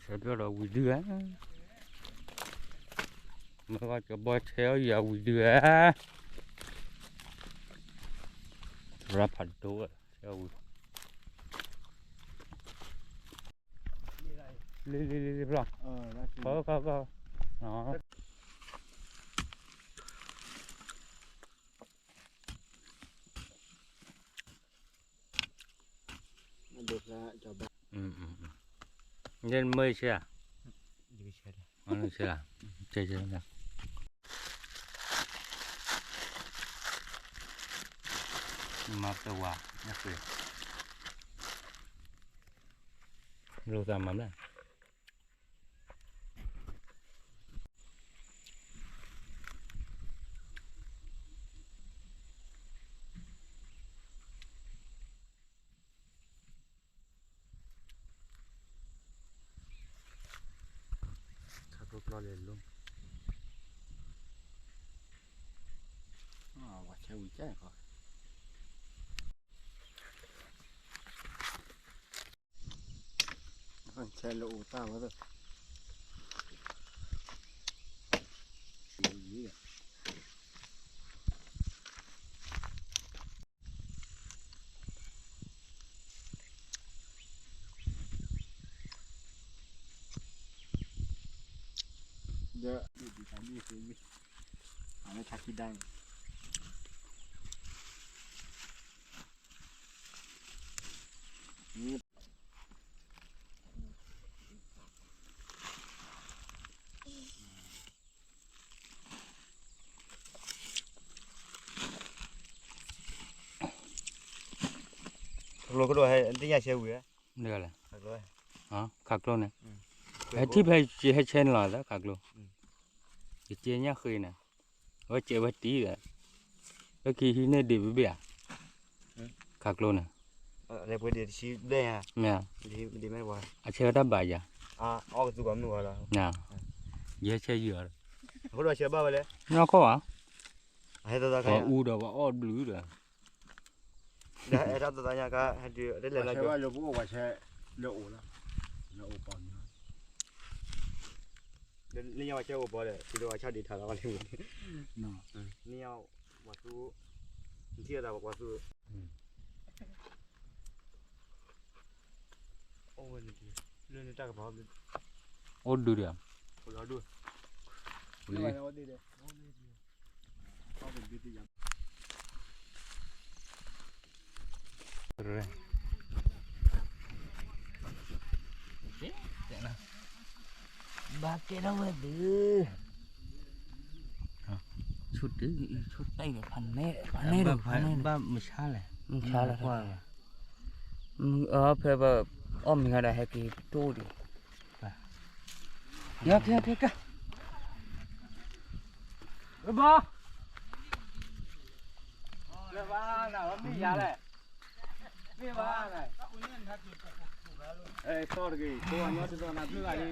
ကၠီၤဒီးဝံၤဒုဧါ, မ့ၢ်ကီၢ်ကၠီၤဘီဆဲအီၣ်ယၤဝံၤဒုဧါ, ရၤဖးဒိဝဲ, ဆဲအီၣ်ဝံၤ, လံလံလံလံဖျီၣ်, ကီကီကီ, မ့ၢ်ဆဲ, ဆဲ, ဆဲ, မၤတဝါ, လိာ်သးမၤမလဲၣ်. ခးကျိကျီလဲၤလိ, ဝဲဆဲဝံၤကဲခီ, ဆဲလၢအိၣ်တၢ်ဝဲ, ဒီး, အဝဲထါခံဒါန့ၣ်, ခးကျိကဒိၣ်ဟဲ သ့ၣ်ညါဆဲဝံၤ, ခးကျိန့ၣ်, ဟဲထံၣ်ဖဲယဟဲဆဲန့ၣ်လီၤ ခးကျိ, ယကဲညၣ်ဃ့န့ၣ်, အဝဲကဲဝဲတံၢ်ဒီး, လၢခံဟံးန့ၢ်ဒံးဘ့ၣ်ဘ့ၣ်ဧါ, ခးကျိန့ၣ်, မ့ၢ်, အဆဲဝဲတၢ်ဘၣ်ယၤ, ယဟဲဆဲယံာ်အီၤ, နီၢ်ခိၣ်ဧါ, ပှၤအူဒီးပှၤအီၣ်ဘျုးဒီး လၢညါဝဲဆဲအိၣ်ပီဒီး ထံဒိးဝဲဆၣ်ဒံးထါလီၤဝဲလံ, လၢညါဝဲသူ, နထံၣ်ဝဲသးပှၤသူ, အိၣ်ဝဲန့ၣ်, လၢန့ၣ်တၢ်ကပၤ, အိၣ်ဒုးဒီး, အိၣ်ဒုး, ဘၣ်ကဲထီၣ်ဝဲဒုး, ဆူၣ်တုၤအံၤ ဆူၣ်တၢ်အံၤ ဖးနဲၣ်, ဖးနဲၣ်ဒီး ဖးနဲၣ်, ဘၣ်မုၢ်ဆါလဲၣ်, မုၢ်ဆါလီၤ, ဖဲဘၣ်, အီၣ်မ့ၤဂၤဒီးဟဲက့ၤတိၢ်ဒံး, ကဲ, ကဲ, ကဲ, ကဲ, ဘၣ်, ဘၣ်နၤ မ့ၢ်ယၤလဲၣ်, မ့ၢ်ဘၣ်နၤ, သီၣ်တဂ့ၤ ကိးအညီတသီၣ်နၤဖျုးဂၤလံ.